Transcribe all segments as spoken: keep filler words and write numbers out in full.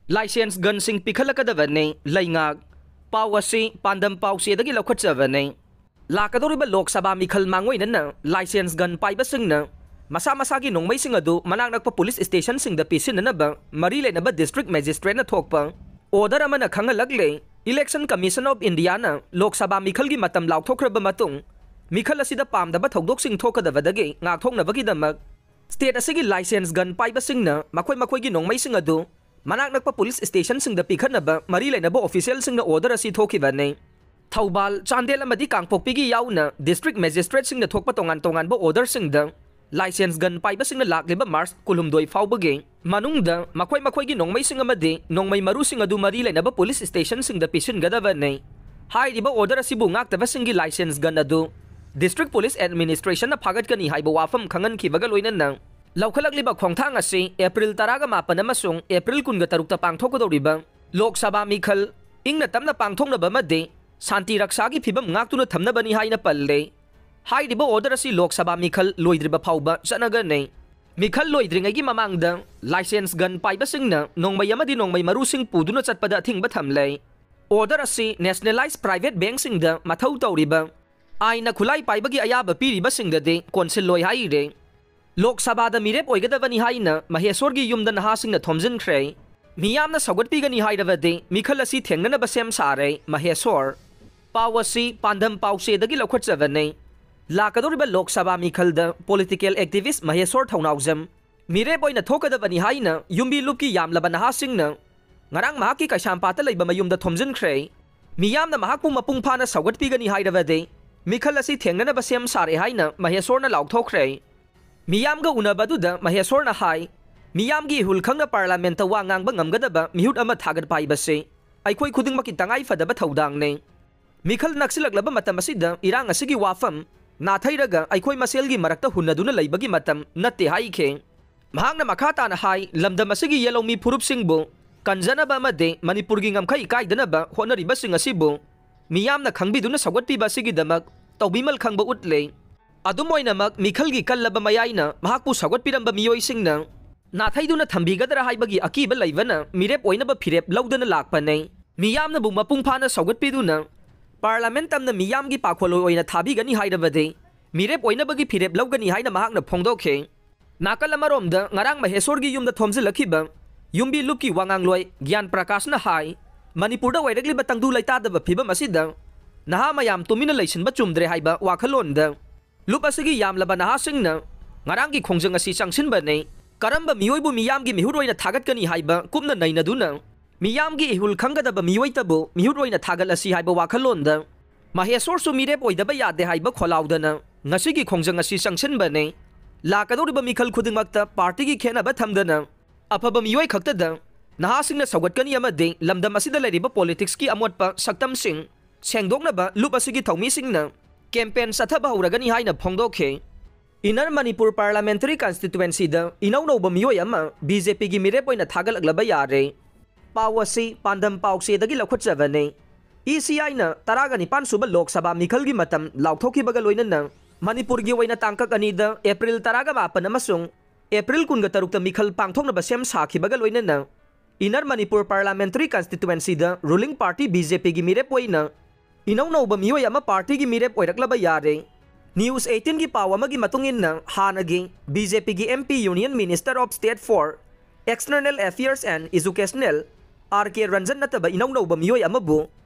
Licence ꯒꯟꯁꯤꯡ ꯄꯤꯈꯠꯂꯛꯀꯗꯕꯅꯤ꯫ ꯂꯩꯉꯥꯛ꯫ ꯄꯥꯎ ꯑꯁꯤ ꯄꯥꯟꯗꯝ ꯄꯥꯎꯆꯦꯗꯒꯤ ꯂꯧꯈꯠꯆꯕꯅꯤ꯫ ꯂꯥꯛꯀꯗꯧꯔꯤꯕ ꯂꯣꯛ ꯁꯚꯥ ꯃꯤꯈꯜ ꯃꯥꯡꯑꯣꯏꯅꯅ ꯂꯥꯏꯁꯦꯟꯁ ꯒꯟ ꯄꯥꯏꯕꯁꯤꯡꯅ ꯃꯁꯥ ꯃꯁꯥꯒꯤ ꯅꯣꯡꯃꯩꯁꯤꯡ ꯑꯗꯨ ꯃꯅꯥꯛ ꯅꯛꯄ ꯄꯨꯂꯤꯁ ꯁ꯭ꯇꯦꯁꯟꯁꯤꯡꯗ ꯄꯤꯁꯤꯟꯅꯅꯕ ꯃꯔꯤ ꯂꯩꯅꯕ ꯗꯤꯁꯇ꯭ꯔꯤꯛ ꯃꯦꯖꯤꯁꯇ꯭ꯔꯦꯠꯅ ꯊꯣꯛꯄ ꯑꯣꯔꯗꯔ ꯑꯃꯅ ꯈꯪꯍꯜꯂꯛꯂꯦ꯫ ꯏꯂꯦꯛꯁꯟ ꯀꯃꯤꯁꯟ ꯑꯣꯐ ꯏꯟꯗꯤꯌꯥꯅ ꯂꯣꯛ ꯁꯚꯥ ꯃꯤꯈꯜꯒꯤ ꯃꯇꯝ ꯂꯥꯎꯊꯣꯛꯈ꯭ꯔꯕ ꯃꯇꯨꯡ, ꯃꯤꯈꯜ ꯑꯁꯤꯗ ꯄꯥꯝꯗꯕ ꯊꯧꯗꯣꯛꯁꯤꯡ ꯊꯣꯛꯀꯗꯕꯗꯒꯤ ꯉꯥꯛꯊꯣꯛꯅꯕꯒꯤꯗꯃꯛ ꯁ꯭ꯇꯦꯠ ꯑꯁꯤꯒꯤ ꯂꯥꯏꯁꯦꯟꯁ ꯒꯟ ꯄꯥꯏꯕꯁꯤꯡꯅ ꯃꯈꯣꯏ ꯃꯈꯣꯏꯒꯤ ꯅꯣꯡꯃꯩꯁꯤꯡ ꯑꯗꯨ ꯃꯅꯥꯛ ꯅꯛꯄ ꯄꯨꯂꯤꯁ ꯁ꯭ꯇꯦꯁꯟꯁꯤꯡꯗ ꯄꯤꯈꯠꯅꯕ ꯃꯔꯤ ꯂꯩꯅꯕ ꯑꯣꯐꯤꯁꯤꯌꯦꯜꯁꯤꯡꯅ ꯑꯣꯔꯗꯔ ꯑꯁꯤ ꯊꯣꯛꯈꯤꯕꯅꯤ꯫ ꯊꯧꯕꯥꯜ, ꯆꯥꯟꯗꯦꯜ ꯑꯃꯗꯤ ꯀꯥꯡꯄꯣꯛꯄꯤꯒꯤ ꯌꯥꯎꯅ ꯗꯤꯁꯇ꯭ꯔꯤꯛ ꯃꯦꯖꯤꯁꯇ꯭ꯔꯦꯠꯁꯤꯡꯅ ꯊꯣꯛꯄ ꯇꯣꯉꯥꯟ ꯇꯣꯉꯥꯟꯕ ꯑꯣꯔꯗꯔꯁꯤꯡꯗ ꯂꯥꯏꯁꯦꯟꯁ ꯒꯟ ꯄꯥꯏꯕꯁꯤꯡꯅ ꯂꯥꯛꯂꯤꯕ ꯃꯥꯔꯆ ꯀꯨꯟꯍꯨꯝꯗꯣꯏ ꯐꯥꯎꯕꯒꯤ ꯃꯅꯨꯡꯗ ꯃꯈꯣꯏ ꯃꯈꯣꯏꯒꯤ ꯅꯣꯡꯃꯩꯁꯤꯡ ꯑꯃꯗꯤ ꯅꯣꯡꯃꯩ ꯃꯔꯨꯁꯤꯡ ꯑꯗꯨ ꯃꯔꯤ ꯂꯩꯅꯕ ꯄꯨꯂꯤꯁ ꯁ꯭ꯇꯦꯁꯟꯁꯤꯡꯗ ꯄꯤꯁꯤꯟꯒꯗꯕꯅꯤ꯫ ꯍꯥꯏꯔꯤꯕ ꯑꯣꯔꯗꯔ ꯑꯁꯤꯕꯨ ꯉꯥꯛꯇꯕꯁꯤꯡꯒꯤ ꯂꯥꯏꯁꯦꯟꯁ ꯒꯟ ꯑꯗꯨ ꯗꯤꯁꯇ꯭ꯔꯤꯛ ꯄꯨꯂꯤꯁ ꯑꯦꯗꯃꯤꯅꯤꯁꯇ꯭ꯔꯦꯁꯟꯅ ꯐꯥꯒꯠꯀꯅꯤ ꯍꯥꯏꯕ ꯋꯥꯐꯝ ꯈꯪꯍꯟꯈꯤꯕꯒ ꯂꯣꯏꯅꯅ, ꯂꯧꯈꯠꯂꯛꯂꯤꯕ ꯈꯣꯡꯊꯥꯡ ꯑꯁꯤ ꯑꯦꯄ꯭ꯔꯤꯜ ꯇꯔꯥꯒ ꯃꯥꯄꯟ ꯑꯃꯁꯨꯡ ꯑꯦꯄ꯭ꯔꯤꯜ ꯀꯨꯟꯒ ꯇꯔꯨꯛꯇ ꯄꯥꯡꯊꯣꯛꯀꯗꯧꯔꯤꯕ ꯂꯣꯛ ꯁꯚꯥ ꯃꯤꯈꯜ ꯏꯪꯅ ꯇꯞꯅ ꯄꯥꯡꯊꯣꯛꯅꯕ ꯑꯃꯗꯤ ꯁꯥꯟꯇꯤ ꯔꯛꯁꯥꯒꯤ ꯐꯤꯕꯝ ꯉꯥꯛꯇꯨꯅ ꯊꯝꯅꯕꯅꯤ ꯍꯥꯏꯅ ꯄꯜꯂꯦ꯫ ꯍꯥꯏꯔꯤꯕ ꯑꯣꯔꯗꯔ ꯑꯁꯤ ꯂꯣꯛ ꯁꯚꯥ ꯃꯤꯈꯜ ꯂꯣꯏꯗ꯭ꯔꯤꯕ ꯐꯥꯎꯕ ꯆꯠꯅꯒꯅꯤ꯫ ꯃꯤꯈꯜ ꯂꯣꯏꯗ꯭ꯔꯤꯉꯩꯒꯤ ꯃꯃꯥꯡꯗ ꯂꯥꯏꯁꯦꯟꯁ ꯒꯟ ꯄꯥꯏꯕꯁꯤꯡꯅ ꯅꯣꯡꯃꯩ ꯑꯃꯗꯤ ꯅꯣꯡꯃꯩ ꯃꯔꯨꯁꯤꯡ ꯄꯨꯗꯨꯅ ꯆꯠꯄꯗ ꯑꯊꯤꯡꯕ ꯊꯝꯂꯦ꯫ ꯑꯣꯔꯗꯔ ꯑꯁꯤ ꯅꯦꯁꯅꯦꯂꯥꯏꯖ ꯄ꯭ꯔꯥꯏꯚꯦꯠ ꯕꯦꯡꯁꯤꯡꯗ ꯃꯊꯧ ꯇꯧꯔꯤꯕ ꯑꯥꯏꯟꯅ ꯈꯨꯠꯂꯥꯏ ꯄꯥꯏꯕꯒꯤ ꯑꯌꯥꯕ ꯄꯤꯔꯤꯕꯁꯤꯡꯗꯗꯤ ꯀꯣꯟꯁꯤꯜꯂꯣꯏ ꯍꯥꯏꯔꯦ꯫ ꯂꯣꯛ ꯁꯚꯥꯗ ꯃꯤꯔꯦꯞ ꯑꯣꯏꯒꯗꯕꯅꯤ ꯍꯥꯏꯅ ꯃꯍꯦꯁꯣꯔꯒꯤ ꯌꯨꯝꯗ ꯅꯍꯥꯁꯤꯡꯅ ꯊꯣꯝꯖꯤꯟꯈ꯭ꯔꯦ꯫ ꯃꯤꯌꯥꯝꯅ ꯁꯧꯒꯠꯄꯤꯒꯅꯤ ꯍꯥꯏꯔꯕꯗꯤ ꯃꯤꯈꯜ ꯑꯁꯤ ꯊꯦꯡꯅꯅꯕ ꯁꯦꯝ ꯁꯥꯔꯦ ꯃꯍꯦꯁꯣꯔ꯫ ꯄꯥꯎ ꯑꯁꯤ ꯄꯥꯟꯗꯝ ꯄꯥꯎꯆꯦꯗꯒꯤ ꯂꯧꯈꯠꯆꯕꯅꯤ꯫ ꯂꯥꯛꯀꯗꯧꯔꯤꯕ ꯂꯣꯛ ꯁꯚꯥ ꯃꯤꯈꯜꯗ ꯄꯣꯂꯤꯇꯤꯀꯦꯜ ꯑꯦꯛꯇꯤꯚꯤꯁ ꯃꯍꯦꯁꯣꯔ ꯊꯧꯅꯥꯎꯖꯝ ꯃꯤꯔꯦꯞ ꯑꯣꯏꯅ ꯊꯣꯛꯀꯗꯕꯅꯤ ꯍꯥꯏꯅ ꯌꯨꯝꯕꯤ ꯂꯨꯞꯀꯤ ꯌꯥꯝꯂꯕ ꯅꯍꯥꯁꯤꯡꯅ ꯉꯔꯥꯡ ꯃꯍꯥꯛꯀꯤ ꯀꯩꯁꯥꯝꯄꯥꯠꯇ ꯂꯩꯕ ꯃꯌꯨꯝꯗ ꯊꯣꯝꯖꯤꯟꯈ꯭ꯔꯦ꯫ ꯃꯤꯌꯥꯝꯅ ꯃꯍꯥꯛꯄꯨ ꯃꯄꯨꯡ ꯐꯥꯅ ꯁꯧꯒꯠꯄꯤꯒꯅꯤ ꯍꯥꯏꯔꯕꯗꯤ ꯃꯤꯈꯜ ꯑꯁꯤ ꯊꯦꯡꯅꯅꯕ ꯁꯦꯝ ꯁꯥꯔꯦ ꯍꯥꯏꯅ ꯃꯍꯦꯁꯣꯔꯅ ꯂꯥꯎꯊꯣꯛꯈ꯭ꯔꯦ꯫ ꯃꯤꯌꯥꯝꯒ ꯎꯅꯕꯗꯨꯗ ꯃꯍꯦꯁꯣꯔꯅ ꯍꯥꯏ, ꯃꯤꯌꯥꯝꯒꯤ ꯏꯍꯨꯜ ꯈꯪꯅ ꯄꯥꯔꯂꯥꯃꯦꯟꯠꯇ ꯋꯥ ꯉꯥꯡꯕ ꯉꯝꯒꯗꯕ ꯃꯤꯍꯨꯠ ꯑꯃ ꯊꯥꯒꯠꯄ ꯍꯥꯏꯕꯁꯤ ꯑꯩꯈꯣꯏ ꯈꯨꯗꯤꯡꯃꯛꯀꯤ ꯇꯉꯥꯏ ꯐꯗꯕ ꯊꯧꯗꯥꯡꯅꯤ꯫ ꯃꯤꯈꯜ ꯅꯛꯁꯤꯜꯂꯛꯂꯕ ꯃꯇꯝ ꯑꯁꯤꯗ ꯏꯔꯥꯡ ꯑꯁꯤꯒꯤ ꯋꯥꯐꯝ ꯅꯥꯊꯩꯔꯒ ꯑꯩꯈꯣꯏ ꯃꯁꯦꯜꯒꯤ ꯃꯔꯛꯇ ꯍꯨꯟꯅꯗꯨꯅ ꯂꯩꯕꯒꯤ ꯃꯇꯝ ꯅꯠꯇꯦ ꯍꯥꯏꯈꯤ꯫ ꯃꯍꯥꯛꯅ ꯃꯈꯥ ꯇꯥꯅ ꯍꯥꯏ, ꯂꯝꯗꯝ ꯑꯁꯤꯒꯤ ꯌꯦꯜꯍꯧꯃꯤ ꯐꯨꯔꯨꯞꯁꯤꯡꯕꯨ ꯀꯟꯖꯅꯕ ꯑꯃꯗꯤ ꯃꯅꯤꯄꯨꯔꯒꯤ ꯉꯝꯈꯩ ꯀꯥꯏꯗꯅꯕ ꯍꯣꯠꯅꯔꯤꯕꯁꯤꯡ ꯑꯁꯤꯕꯨ ꯃꯤꯌꯥꯝꯅ ꯈꯪꯕꯤꯗꯨꯅ ꯁꯧꯒꯠꯄꯤꯕ ꯑꯁꯤꯒꯤꯗꯃꯛ ꯇꯧꯕꯤꯃꯜ ꯈꯪꯕ ꯎꯠꯂꯦ꯫ ꯑꯗꯨꯝ ꯑꯣꯏꯅꯃꯛ, ꯃꯤꯈꯜꯒꯤ ꯀꯜꯂꯕ ꯃꯌꯥꯏꯅ ꯃꯍꯥꯛꯄꯨ ꯁꯧꯒꯠꯄꯤꯔꯝꯕ ꯃꯤꯑꯣꯏꯁꯤꯡꯅ ꯅꯥꯊꯩꯗꯨꯅ ꯊꯝꯕꯤꯒꯗ꯭ꯔꯥ ꯍꯥꯏꯕꯒꯤ ꯑꯀꯤꯕ ꯂꯩꯕꯅ ꯃꯤꯔꯦꯞ ꯑꯣꯏꯅꯕ ꯐꯤꯔꯦꯞ ꯂꯧꯗꯅ ꯂꯥꯛꯄꯅꯤ꯫ ꯃꯤꯌꯥꯝꯅꯕꯨ ꯃꯄꯨꯡ ꯐꯥꯅ ꯁꯧꯒꯠꯄꯤꯗꯨꯅ ꯄꯥꯔꯂꯥꯃꯦꯟ ꯇꯝꯅ ꯃꯤꯌꯥꯝꯒꯤ ꯄꯥꯈꯣꯜꯂꯣꯏ ꯑꯣꯏꯅ ꯊꯥꯕꯤꯒꯅꯤ ꯍꯥꯏꯔꯕꯗꯤ ꯃꯤꯔꯦꯞ ꯑꯣꯏꯅꯕꯒꯤ ꯐꯤꯔꯦꯞ ꯂꯧꯒꯅꯤ ꯍꯥꯏꯅ ꯃꯍꯥꯛꯅ ꯐꯣꯡꯗꯣꯛꯈꯤ꯫ ꯅꯥꯀꯜ ꯑꯃꯔꯣꯝꯗ ꯉꯔꯥꯡ ꯃꯍꯦꯁꯣꯔꯒꯤ ꯌꯨꯝꯗ ꯊꯣꯝꯖꯤꯜꯂꯛꯈꯤꯕ ꯌꯨꯝꯕꯤ ꯂꯨꯞꯀꯤ ꯋꯥꯉꯥꯡꯂꯣꯏ ꯒ꯭ꯌꯥꯟ ꯄ꯭ꯔꯀꯥꯁꯅ ꯍꯥꯏ, ꯃꯅꯤꯄꯨꯔꯗ ꯑꯣꯏꯔꯛꯂꯤꯕ ꯇꯪꯗꯨ ꯂꯩꯇꯥꯗꯕ ꯐꯤꯕꯝ ꯑꯁꯤꯗ ꯅꯍꯥ ꯃꯌꯥꯝ ꯇꯨꯃꯤꯟꯅ ꯂꯩꯁꯤꯟꯕ ꯆꯨꯝꯗ꯭ꯔꯦ ꯍꯥꯏꯕ ꯋꯥꯈꯜꯂꯣꯟꯗ ꯂꯨꯞ ꯑꯁꯤꯒꯤ ꯌꯥꯝꯂꯕ ꯅꯍꯥꯁꯤꯡꯅ ꯉꯔꯥꯡꯒꯤ ꯈꯣꯡꯖꯪ ꯑꯁꯤ ꯆꯪꯁꯤꯟꯕꯅꯤ꯫ ꯀꯔꯝꯕ ꯃꯤꯑꯣꯏꯕꯨ ꯃꯤꯌꯥꯝꯒꯤ ꯃꯤꯍꯨꯠ ꯑꯣꯏꯅ ꯊꯥꯒꯠꯀꯅꯤ ꯍꯥꯏꯕ ꯀꯨꯞꯅ ꯅꯩꯅꯗꯨꯅ ꯃꯤꯌꯥꯝꯒꯤ ꯏꯍꯨꯜ ꯈꯪꯒꯗꯕ ꯃꯤꯑꯣꯏꯇꯕꯨ ꯃꯤꯍꯨꯠ ꯑꯣꯏꯅ ꯊꯥꯒꯠꯂꯁꯤ ꯍꯥꯏꯕ ꯋꯥꯈꯜꯂꯣꯟꯗ ꯃꯍꯦꯁꯣꯔꯁꯨ ꯃꯤꯔꯦꯞ ꯑꯣꯏꯗꯕ ꯌꯥꯗꯦ ꯍꯥꯏꯕ ꯈꯣꯜꯂꯥꯎꯗꯅ ꯉꯁꯤꯒꯤ ꯈꯣꯡꯖꯪ ꯑꯁꯤ ꯆꯪꯁꯤꯟꯕꯅꯤ꯫ ꯂꯥꯛꯀꯗꯧꯔꯤꯕ ꯃꯤꯈꯜ ꯈꯨꯗꯤꯡꯃꯛꯇ ꯄꯥꯔꯇꯤꯒꯤ ꯈꯦꯠꯅꯕ ꯊꯝꯗꯅ ꯑꯐꯕ ꯃꯤꯑꯣꯏ ꯈꯛꯇꯗ ꯅꯍꯥꯁꯤꯡꯅ ꯁꯧꯒꯠꯀꯅꯤ ꯑꯃꯗꯤ ꯂꯝꯗꯝ ꯑꯁꯤꯗ ꯂꯩꯔꯤꯕ ꯄꯣꯂꯤꯇꯤꯛꯁꯀꯤ ꯑꯃꯣꯠꯄ ꯁꯛꯇꯝꯁꯤꯡ ꯁꯦꯡꯗꯣꯛꯅꯕ ꯂꯨꯞ ꯑꯁꯤꯒꯤ ꯊꯧꯃꯤꯁꯤꯡꯅ ꯀꯦꯝꯄꯦꯟ ꯆꯠꯊꯕ ꯍꯧꯔꯒꯅꯤ ꯍꯥꯏꯅ ꯐꯣꯡꯗꯣꯛꯈꯤ꯫ ꯏꯟꯅꯔ ꯃꯅꯤꯄꯨꯔ ꯄꯥꯔꯂꯥꯃꯦꯟꯇꯔꯤ ꯀꯟꯁꯇꯤꯇ꯭ꯋꯦꯟꯁꯤꯗ ꯏꯅꯧ ꯅꯧꯕ ꯃꯤꯑꯣꯏ ꯑꯃ ꯕꯤ ꯖꯦ ꯄꯤꯒꯤ ꯃꯤꯔꯦꯞ ꯑꯣꯏꯅ ꯊꯥꯒꯠꯂꯛꯂꯕ ꯌꯥꯔꯦ꯫ ꯄꯥꯎ ꯑꯁꯤ ꯄꯥꯟꯗꯝ ꯄꯥꯎꯆꯦꯗꯒꯤ ꯂꯧꯈꯠꯆꯕꯅꯤ꯫ ꯏ ꯁꯤ ꯑꯥꯏꯅ ꯇꯔꯥꯒ ꯅꯤꯄꯥꯟ ꯁꯨꯕ ꯂꯣꯛ ꯁꯚꯥ ꯃꯤꯈꯜꯒꯤ ꯃꯇꯝ ꯂꯥꯎꯊꯣꯛꯈꯤꯕꯒ ꯂꯣꯏꯅꯅ ꯃꯅꯤꯄꯨꯔꯒꯤ ꯑꯣꯏꯅ ꯇꯥꯡꯀꯛ ꯑꯅꯤꯗ ꯑꯦꯄ꯭ꯔꯤꯜ ꯇꯔꯥꯒ ꯃꯥꯄꯟ ꯑꯃꯁꯨꯡ ꯑꯦꯄ꯭ꯔꯤꯜ ꯀꯨꯟꯒ ꯇꯔꯨꯛꯇ ꯃꯤꯈꯜ ꯄꯥꯡꯊꯣꯛꯅꯕ ꯁꯦꯝ ꯁꯥꯈꯤꯕꯒ ꯂꯣꯏꯅꯅ ꯏꯟꯅꯔ ꯃꯅꯤꯄꯨꯔ ꯄꯥꯔꯂꯥꯃꯦꯟꯇꯔꯤ ꯀꯟꯁꯇꯤꯇ꯭ꯋꯦꯟꯁꯤꯗ ꯔꯨꯂꯤꯡ ꯄꯥꯔꯇꯤ ꯕꯤ ꯖꯦ ꯄꯤꯒꯤ ꯃꯤꯔꯦꯞ ꯑꯣꯏꯅ ꯏꯅꯧ ꯅꯧꯕ ꯃꯤꯑꯣꯏ ꯑꯃ ꯄꯥꯔꯇꯤꯒꯤ ꯃꯤꯔꯦꯞ ꯑꯣꯏꯔꯛꯂꯕ ꯌꯥꯔꯦ꯫ ꯅ꯭ꯌꯨꯁ ꯑꯩꯠꯇꯤꯟꯒꯤ ꯄꯥꯎ ꯑꯃꯒꯤ ꯃꯇꯨꯡ ꯏꯟꯅ ꯍꯥꯟꯅꯒꯤ ꯕꯤ ꯖꯦ ꯄꯤꯒꯤ M P, Union Minister of State for External Affairs and Educational, R K Ranjan ꯅꯠꯇꯕ ꯏꯅꯧ ꯅꯧꯕ ꯃꯤꯑꯣꯏ ꯑꯃꯕꯨ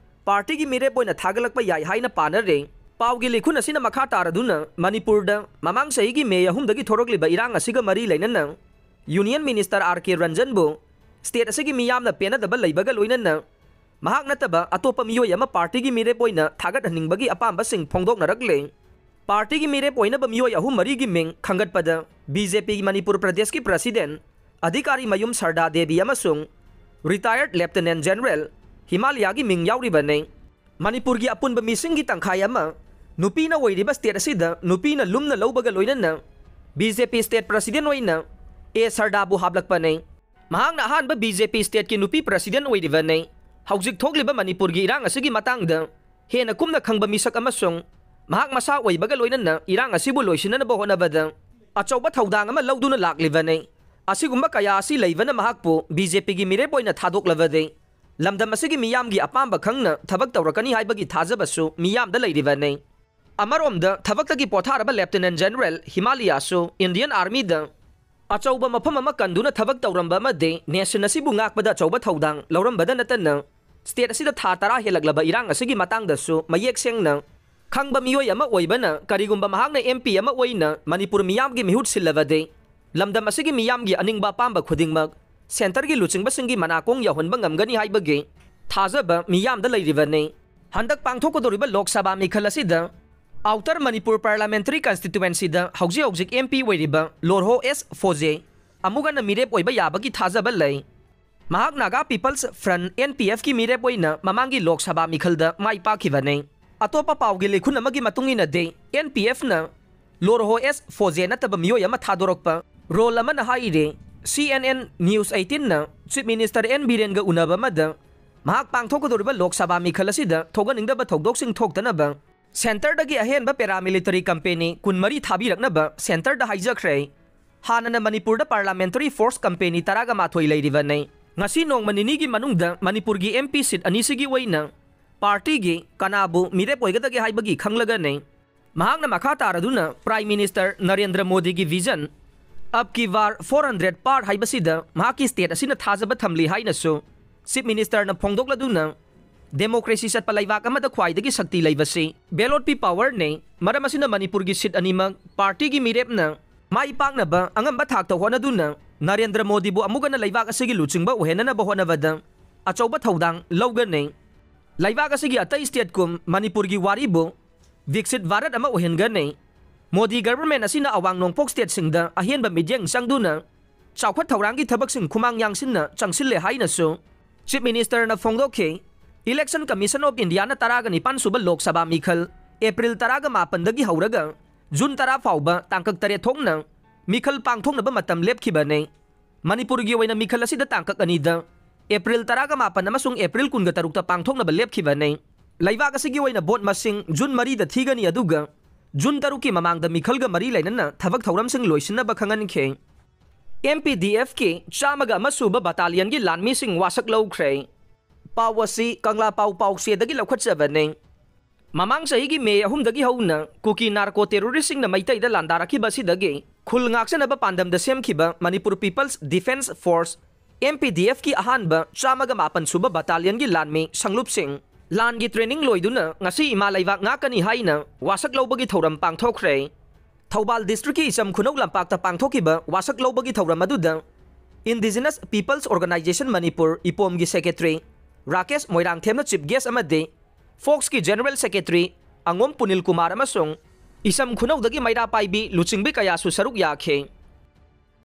ꯄꯥꯔꯇꯤꯒꯤ ꯃꯤꯔꯦꯞ ꯑꯣꯏꯅ ꯊꯥꯒꯠꯂꯛꯄ ꯌꯥꯏ ꯍꯥꯏꯅ ꯄꯥꯅꯔꯦ꯫ ꯄꯥꯎꯒꯤ ꯂꯤꯈꯨꯟ ꯑꯁꯤꯅ ꯃꯈꯥ ꯇꯥꯔꯗꯨꯅ ꯃꯅꯤꯄꯨꯔꯗ ꯃꯃꯥꯡ ꯆꯍꯤꯒꯤ ꯃꯦ ꯑꯍꯨꯝꯗꯒꯤ ꯊꯣꯔꯛꯂꯤꯕ ꯏꯔꯥꯡ ꯑꯁꯤꯒ ꯃꯔꯤ ꯂꯩꯅꯅ Union Minister ꯑꯥꯔ ꯀꯦ ꯔꯟꯖꯟꯕꯨ ꯁ꯭ꯇꯦꯠ ꯑꯁꯤꯒꯤ ꯃꯤꯌꯥꯝꯅ ꯄꯦꯟꯅꯗꯕ ꯂꯩꯕꯒ ꯂꯣꯏꯅꯅ ꯃꯍꯥꯛ ꯅꯠꯇꯕ ꯑꯇꯣꯞꯄ ꯃꯤꯑꯣꯏ ꯑꯃ ꯄꯥꯔꯇꯤꯒꯤ ꯃꯤꯔꯦꯞ ꯑꯣꯏꯅ ꯊꯥꯒꯠꯍꯟꯅꯤꯡꯕꯒꯤ ꯑꯄꯥꯝꯕꯁꯤꯡ ꯐꯣꯡꯗꯣꯛꯅꯔꯛꯂꯦ꯫ ꯄꯥꯔꯇꯤꯒꯤ ꯃꯤꯔꯦꯞ ꯑꯣꯏꯅꯕ ꯃꯤꯑꯣꯏ ꯑꯍꯨꯝ ꯃꯔꯤꯒꯤ ꯃꯤꯡ ꯈꯟꯒꯠꯄꯗ ꯕꯤ ꯖꯦ ꯄꯤꯒꯤ ꯃꯅꯤꯄꯨꯔ ꯄ꯭ꯔꯗꯦꯁꯀꯤ ꯄ꯭ꯔꯁꯤꯗꯦꯟ ꯑꯙꯤꯀꯥꯔꯤ ꯃꯌꯨꯝ ꯁꯔꯗꯥ ꯗꯦꯕꯤ ꯑꯃꯁꯨꯡ ꯔꯤꯇꯥꯌꯔꯗ ꯂꯦꯐꯇꯤꯅꯦꯟ ꯖꯦꯅꯔꯦꯜ ꯍꯤꯃꯥꯂꯌꯥꯒꯤ ꯃꯤꯡ ꯌꯥꯎꯔꯤꯕꯅꯤ꯫ ꯃꯅꯤꯄꯨꯔꯒꯤ ꯑꯄꯨꯟꯕ ꯃꯤꯁꯤꯡꯒꯤ ꯇꯪꯈꯥꯏ ꯑꯃ ꯅꯨꯄꯤꯅ ꯑꯣꯏꯔꯤꯕ ꯁ꯭ꯇꯦꯠ ꯑꯁꯤꯗ ꯅꯨꯄꯤꯅ ꯂꯨꯝꯅ ꯂꯧꯕꯒ ꯂꯣꯏꯅꯅ ꯕꯤ ꯖꯦ ꯄꯤ ꯁ꯭ꯇꯦꯠ ꯄ꯭ꯔꯁꯤꯗꯦꯟ ꯑꯣꯏꯅ ꯑꯦ ꯁꯔꯗꯥꯕꯨ ꯍꯥꯞꯂꯛꯄꯅꯤ꯫ ꯃꯍꯥꯛꯅ ꯑꯍꯥꯟꯕ ꯕꯤ ꯖꯦ ꯄꯤ ꯁ꯭ꯇꯦꯠꯀꯤ ꯅꯨꯄꯤ ꯄ꯭ꯔꯁꯤꯗꯦꯟ ꯑꯣꯏꯔꯤꯕꯅꯤ꯫ ꯍꯧꯖꯤꯛ ꯊꯣꯛꯂꯤꯕ ꯃꯅꯤꯄꯨꯔꯒꯤ ꯏꯔꯥꯡ ꯑꯁꯤꯒꯤ ꯃꯇꯥꯡꯗ ꯍꯦꯟꯅ ꯀꯨꯞꯅ ꯈꯪꯕ ꯃꯤꯁꯛ ꯑꯃꯁꯨꯡ ꯃꯍꯥꯛ ꯃꯁꯥ ꯑꯣꯏꯕꯒ ꯂꯣꯏꯅꯅ ꯏꯔꯥꯡ ꯑꯁꯤꯕꯨ ꯂꯣꯏꯁꯤꯟꯅꯅꯕ ꯍꯣꯠꯅꯕꯗ ꯑꯆꯧꯕ ꯊꯧꯗꯥꯡ ꯑꯃ ꯂꯧꯗꯨꯅ ꯂꯥꯛꯂꯤꯕꯅꯤ꯫ ꯑꯁꯤꯒꯨꯝꯕ ꯀꯌꯥ ꯑꯁꯤ ꯂꯩꯕꯅ ꯃꯍꯥꯛꯄꯨ ꯕꯤ ꯖꯦ ꯄꯤꯒꯤ ꯃꯤꯔꯦꯞ ꯑꯣꯏꯅ ꯊꯥꯗꯣꯛꯂꯕꯗꯤ ꯂꯝꯗꯝ ꯑꯁꯤꯒꯤ ꯃꯤꯌꯥꯝꯒꯤ ꯑꯄꯥꯝꯕ ꯈꯪꯅ ꯊꯕꯛ ꯇꯧꯔꯛꯀꯅꯤ ꯍꯥꯏꯕꯒꯤ ꯊꯥꯖꯕꯁꯨ ꯃꯤꯌꯥꯝꯗ ꯂꯩꯔꯤꯕꯅꯤ꯫ ꯑꯃꯔꯣꯝꯗ ꯊꯕꯛꯇꯒꯤ ꯄꯣꯊꯥꯔꯕ ꯂꯦꯞꯇꯤꯅꯦꯟ ꯖꯦꯅꯔꯦꯜ ꯍꯤꯃꯥꯂꯤꯌꯥꯁꯨ ꯏꯟꯗꯤꯌꯟ ꯑꯥꯔꯃꯤꯗ ꯑꯆꯧꯕ ꯃꯐꯝ ꯑꯃ ꯀꯟꯗꯨꯅ ꯊꯕꯛ ꯇꯧꯔꯝꯕ ꯑꯃꯗꯤ ꯅꯦꯁꯟ ꯑꯁꯤꯕꯨ ꯉꯥꯛꯄꯗ ꯑꯆꯧꯕ ꯊꯧꯗꯥꯡ ꯂꯧꯔꯝꯕꯗ ꯅꯠꯇꯅ ꯁ꯭ꯇꯦꯠ ꯑꯁꯤꯗ ꯊꯥ ꯇꯔꯥ ꯍꯦꯜꯂꯛꯂꯕ ꯏꯔꯥꯡ ꯑꯁꯤꯒꯤ ꯃꯇꯥꯡꯗꯁꯨ ꯃꯌꯦꯛ ꯁꯦꯡꯅ ꯈꯪꯕ ꯃꯤꯑꯣꯏ ꯑꯃ ꯑꯣꯏꯕꯅ ꯀꯔꯤꯒꯨꯝꯕ ꯃꯍꯥꯛꯅ ꯑꯦꯝ ꯄꯤ ꯑꯃ ꯑꯣꯏꯅ ꯃꯅꯤꯄꯨꯔ ꯃꯤꯌꯥꯝꯒꯤ ꯃꯤꯍꯨꯠ ꯁꯤꯜꯂꯕꯗꯤ ꯂꯝꯗꯝ ꯑꯁꯤꯒꯤ ꯃꯤꯌꯥꯝꯒꯤ ꯑꯅꯤꯡꯕ ꯑꯄꯥꯝꯕ ꯈꯨꯗꯤꯡꯃꯛ ꯁꯦꯟꯇꯔꯒꯤ ꯂꯨꯆꯤꯡꯕꯁꯤꯡꯒꯤ ꯃꯅꯥꯀꯣꯡ ꯌꯧꯍꯟꯕ ꯉꯝꯒꯅꯤ ꯍꯥꯏꯕꯒꯤ ꯊꯥꯖꯕ ꯃꯤꯌꯥꯝꯗ ꯂꯩꯔꯤꯕꯅꯤ꯫ ꯍꯟꯗꯛ ꯄꯥꯡꯊꯣꯛꯀꯗꯧꯔꯤꯕ ꯂꯣꯛ ꯁꯚꯥ ꯃꯤꯈꯜ ꯑꯁꯤꯗ ꯑꯥꯎꯇꯔ ꯃꯅꯤꯄꯨꯔ ꯄꯥꯔꯂꯥꯃꯦꯟꯇꯔꯤ ꯀꯟꯁꯇꯤꯇ꯭ꯋꯦꯟꯁꯤꯗ ꯍꯧꯖꯤꯛ ꯍꯧꯖꯤꯛ ꯑꯦꯝ ꯄꯤ ꯑꯣꯏꯔꯤꯕ ꯂꯣꯔꯍꯣ ꯑꯦꯁ ꯐꯣꯖꯦ ꯑꯃꯨꯛ ꯍꯟꯅ ꯃꯤꯔꯦꯞ ꯑꯣꯏꯕ ꯌꯥꯕꯒꯤ ꯊꯥꯖꯕ ꯂꯩ꯫ ꯃꯍꯥꯛ Naga Peoples Front, N P ꯑꯦꯐꯀꯤ ꯃꯤꯔꯦꯞ ꯑꯣꯏꯅ ꯃꯃꯥꯡꯒꯤ ꯂꯣꯛ ꯁꯚꯥ ꯃꯤꯈꯜꯗ ꯃꯥꯏ ꯄꯥꯛꯈꯤꯕꯅꯤ꯫ ꯑꯇꯣꯞꯄ ꯄꯥꯎꯒꯤ ꯂꯤꯈꯨꯟ ꯑꯃꯒꯤ ꯃꯇꯨꯡ ꯏꯟꯅꯗꯤ, ꯑꯦꯟ ꯄꯤ ꯑꯦꯐꯅ ꯂꯣꯔꯍꯣ ꯑꯦꯁ ꯐꯣꯖꯦ ꯅꯠꯇꯕ ꯃꯤꯑꯣꯏ ꯑꯃ ꯊꯥꯗꯣꯔꯛꯄ ꯔꯣꯜ ꯑꯃꯅ ꯍꯥꯏꯔꯤ꯫ ꯁꯤ ꯑꯦꯟ ꯑꯦꯟ ꯅ꯭ꯌꯨꯁ ꯑꯩꯠꯇꯤꯟꯅ ꯆꯤꯐ ꯃꯤꯅꯤꯁꯇꯔ ꯑꯦꯟ ꯕꯤꯔꯦꯟꯒ ꯎꯅꯕ ꯑꯃꯗ ꯃꯍꯥꯛ ꯄꯥꯡꯊꯣꯛꯀꯗꯧꯔꯤꯕ ꯂꯣꯛ ꯁꯚꯥ ꯃꯤꯈꯜ ꯑꯁꯤꯗ ꯊꯣꯛꯍꯟꯅꯤꯡꯗꯕ ꯊꯧꯗꯣꯛꯁꯤꯡ ꯊꯣꯛꯇꯅꯕ ꯁꯦꯟꯇꯔꯗꯒꯤ ꯑꯍꯦꯟꯕ ꯄꯦꯔꯥꯃꯤꯂꯤꯇꯔꯤ ꯀꯝꯄꯦꯅꯤ ꯀꯨꯟꯃꯔꯤ ꯊꯥꯕꯤꯔꯛꯅꯕ ꯁꯦꯟꯇꯔꯗ ꯍꯥꯏꯖꯈ꯭ꯔꯦ꯫ ꯍꯥꯟꯅꯅ ꯃꯅꯤꯄꯨꯔꯗ ꯄꯥꯔꯂꯥꯃꯦꯟꯇꯔꯤ ꯐꯣꯔꯁ ꯀꯝꯄꯦꯅꯤ ꯇꯔꯥꯒ ꯃꯥꯊꯣꯏ ꯂꯩꯔꯤꯕꯅꯤ꯫ ꯉꯁꯤ ꯅꯣꯡꯃ ꯅꯤꯅꯤꯒꯤ ꯃꯅꯨꯡꯗ ꯃꯅꯤꯄꯨꯔꯒꯤ ꯑꯦꯝ ꯄꯤ ꯁꯤꯠ ꯑꯅꯤꯁꯤꯒꯤ ꯑꯣꯏꯅ ꯄꯥꯔꯇꯤꯒꯤ ꯀꯅꯥꯕꯨ ꯃꯤꯔꯦꯞ ꯑꯣꯏꯒꯗꯒꯦ ꯍꯥꯏꯕꯒꯤ ꯈꯪꯂꯒꯅꯤ꯫ ꯃꯍꯥꯛꯅ ꯃꯈꯥ ꯇꯥꯔꯗꯨꯅ ꯄ꯭ꯔꯥꯏꯝ ꯃꯤꯅꯤꯁꯇꯔ ꯅꯔꯦꯟꯗ꯭ꯔ ꯃꯣꯗꯤꯒꯤ ꯚꯤꯖꯟ ꯑꯕ ꯀꯤ ꯕꯥꯔ ꯐꯣꯔ ꯍꯟꯗ꯭ꯔꯦꯠ ꯄꯥꯔ ꯍꯥꯏꯕꯁꯤꯗ ꯃꯍꯥꯛꯀꯤ ꯁ꯭ꯇꯦꯠ ꯑꯁꯤꯅ ꯊꯥꯖꯕ ꯊꯝꯂꯤ ꯍꯥꯏꯅꯁꯨ ꯆꯤꯐ ꯃꯤꯅꯤꯁꯇꯔꯅ ꯐꯣꯡꯗꯣꯛꯂꯗꯨꯅ ꯗꯦꯃꯣꯀ꯭ꯔꯦꯁꯤ ꯆꯠꯄ ꯂꯩꯕꯥꯛ ꯑꯃꯗ ꯈ꯭ꯋꯥꯏꯗꯒꯤ ꯁꯛꯇꯤ ꯂꯩꯕꯁꯤ ꯕꯦꯂꯣꯠ ꯄꯤ ꯄꯥꯋꯔꯅꯤ꯫ ꯃꯔꯝ ꯑꯁꯤꯅ ꯃꯅꯤꯄꯨꯔꯒꯤ ꯁꯤꯠ ꯑꯅꯤꯃꯛ ꯄꯥꯔꯇꯤꯒꯤ ꯃꯤꯔꯦꯞꯅ ꯃꯥꯏ ꯄꯥꯛꯅꯕ ꯑꯉꯝꯕ ꯊꯥꯛꯇ ꯍꯣꯠꯅꯗꯨꯅ ꯅꯔꯦꯟꯗ꯭ꯔ ꯃꯣꯗꯤꯕꯨ ꯑꯃꯨꯛ ꯍꯟꯅ ꯂꯩꯕꯥꯛ ꯑꯁꯤꯒꯤ ꯂꯨꯆꯤꯡꯕ ꯑꯣꯏꯍꯟꯅꯅꯕ ꯍꯣꯠꯅꯕꯗ ꯑꯆꯧꯕ ꯊꯧꯗꯥꯡ ꯂꯧꯒꯅꯤ꯫ ꯂꯩꯕꯥꯛ ꯑꯁꯤꯒꯤ ꯑꯇꯩ ꯁ꯭ꯇꯦꯠꯀꯨꯝ ꯃꯅꯤꯄꯨꯔꯒꯤ ꯋꯥꯔꯤꯕꯨ ꯕꯤꯛꯁꯤꯠ ꯚꯥꯔꯠ ꯑꯃ ꯑꯣꯏꯍꯟꯒꯅꯤ꯫ ꯃꯣꯗꯤ ꯒꯚꯔꯟꯃꯦꯟꯠ ꯑꯁꯤꯅ ꯑꯋꯥꯡ ꯅꯣꯡꯄꯣꯛ ꯁ꯭ꯇꯦꯠꯁꯤꯡꯗ ꯑꯍꯦꯟꯕ ꯃꯤꯠꯌꯦꯡ ꯆꯪꯗꯨꯅ ꯆꯥꯎꯈꯠ ꯊꯧꯔꯥꯡꯒꯤ ꯊꯕꯛꯁꯤꯡ ꯈꯨꯃꯥꯡ ꯌꯥꯡꯁꯤꯟꯅ ꯆꯪꯁꯤꯜꯂꯦ ꯍꯥꯏꯅꯁꯨ ꯆꯤꯐ ꯃꯤꯅꯤꯁꯇꯔꯅ ꯐꯣꯡꯗꯣꯛꯈꯤ꯫ ꯏꯂꯦꯛꯁꯟ ꯀꯃꯤꯁꯟ ꯑꯣꯐ ꯏꯟꯗꯤꯌꯥꯅ ꯇꯔꯥꯒ ꯅꯤꯄꯥꯟ ꯁꯨꯕ ꯂꯣꯛ ꯁꯚꯥ ꯃꯤꯈꯜ ꯑꯦꯄ꯭ꯔꯤꯜ ꯇꯔꯥꯒ ꯃꯥꯄꯟꯗꯒꯤ ꯍꯧꯔꯒ ꯖꯨꯟ ꯇꯔꯥ ꯐꯥꯎꯕ ꯇꯥꯡꯀꯛ ꯇꯔꯦꯠ ꯊꯣꯛꯅ ꯃꯤꯈꯜ ꯄꯥꯡꯊꯣꯛꯅꯕ ꯃꯇꯝ ꯂꯦꯞꯈꯤꯕꯅꯤ꯫ ꯃꯅꯤꯄꯨꯔꯒꯤ ꯑꯣꯏꯅ ꯃꯤꯈꯜ ꯑꯁꯤꯗ ꯇꯥꯡꯀꯛ ꯑꯅꯤꯗ ꯑꯦꯄ꯭ꯔꯤꯜ ꯇꯔꯥꯒ ꯃꯥꯄꯟ ꯑꯃꯁꯨꯡ ꯑꯦꯄ꯭ꯔꯤꯜ ꯀꯨꯟꯒ ꯇꯔꯨꯛꯇ ꯄꯥꯡꯊꯣꯛꯅꯕ ꯂꯦꯞꯈꯤꯕꯅꯤ꯫ ꯂꯩꯕꯥꯛ ꯑꯁꯤꯒꯤ ꯑꯣꯏꯅ ꯚꯣꯠ ꯃꯁꯤꯡ ꯖꯨꯟ ꯃꯔꯤꯗ ꯊꯤꯒꯅꯤ, ꯑꯗꯨꯒ ꯖꯨꯟ ꯇꯔꯨꯛꯀꯤ ꯃꯃꯥꯡꯗ ꯃꯤꯈꯜꯒ ꯃꯔꯤ ꯂꯩꯅꯅ ꯊꯕꯛ ꯊꯧꯔꯝꯁꯤꯡ ꯂꯣꯏꯁꯤꯟꯅꯕ ꯈꯪꯍꯟꯈꯤ꯫ ꯑꯦꯝ ꯄꯤ ꯗꯤ ꯑꯦꯐꯀꯤ ꯆꯥꯝꯃꯒ ꯑꯃ ꯁꯨꯕ ꯕꯠꯇꯥꯂꯤꯌꯟꯒꯤ ꯂꯥꯟꯃꯤꯁꯤꯡ ꯋꯥꯁꯛ ꯂꯧꯈ꯭ꯔꯦ꯫ ꯄꯥꯎ ꯑꯁꯤ ꯀꯪꯂꯥ ꯄꯥꯎ ꯄꯥꯎꯆꯦꯗꯒꯤ ꯂꯧꯈꯠꯆꯕꯅꯤ꯫ ꯃꯃꯥꯡ ꯆꯍꯤꯒꯤ ꯃꯦ ꯑꯍꯨꯝꯗꯒꯤ ꯍꯧꯅ ꯀꯨꯀꯤ ꯅꯥꯔꯀꯣ ꯇꯦꯔꯣꯔꯤꯁꯁꯤꯡꯅ ꯃꯩꯇꯩꯗ ꯂꯥꯟꯗꯥꯔꯛꯈꯤꯕ ꯑꯁꯤꯗꯒꯤ ꯈꯨꯜ ꯉꯥꯛꯆꯅꯕ ꯄꯥꯟꯗꯝꯗ ꯁꯦꯝꯈꯤꯕ Manipur Peoples Defence Force, M P D ꯑꯦꯐꯀꯤ ꯑꯍꯥꯟꯕ ꯆꯥꯝꯃꯒ ꯃꯥꯄꯟ ꯁꯨꯕ ꯕꯠꯇꯥꯂꯤꯌꯟꯒꯤ ꯂꯥꯟꯃꯤ ꯁꯪꯂꯨꯞꯁꯤꯡ ꯂꯥꯟꯒꯤ ꯇ꯭ꯔꯦꯅꯤꯡ ꯂꯣꯏꯗꯨꯅ ꯉꯁꯤ ꯏꯃꯥ ꯂꯩꯕꯥꯛ ꯉꯥꯛꯀꯅꯤ ꯍꯥꯏꯅ ꯋꯥꯁꯛ ꯂꯧꯕꯒꯤ ꯊꯧꯔꯝ ꯄꯥꯡꯊꯣꯛꯈ꯭ꯔꯦ꯫ ꯊꯧꯕꯥꯜ ꯗꯤꯁꯇ꯭ꯔꯤꯛꯀꯤ ꯏꯆꯝ ꯈꯨꯅꯧ ꯂꯝꯄꯥꯛꯇ ꯄꯥꯡꯊꯣꯛꯈꯤꯕ ꯋꯥꯁꯛ ꯂꯧꯕꯒꯤ ꯊꯧꯔꯝ ꯑꯗꯨꯗ Indigenous Peoples Organisation Manipur, ꯏꯄꯣꯝꯒꯤ ꯁꯦꯀ꯭ꯔꯦꯇꯔꯤ ꯔꯥꯀꯦꯁ ꯃꯣꯏꯔꯥꯡꯊꯦꯝꯅ ꯆꯤꯐ ꯒꯦꯁ ꯑꯃꯗꯤ ꯐꯣꯛꯁꯀꯤ ꯖꯦꯅꯔꯦꯜ ꯁꯦꯀ꯭ꯔꯦꯇꯔꯤ ꯑꯉꯣꯝ ꯄꯨꯅꯤꯜ ꯀꯨꯃꯥꯔ ꯑꯃꯁꯨꯡ ꯏꯆꯝ ꯈꯨꯅꯧꯗꯒꯤ ꯃꯩꯔꯥ ꯄꯥꯏꯕꯤ ꯂꯨꯆꯤꯡꯕꯤ ꯀꯌꯥꯁꯨ ꯁꯔꯨꯛ ꯌꯥꯈꯤ꯫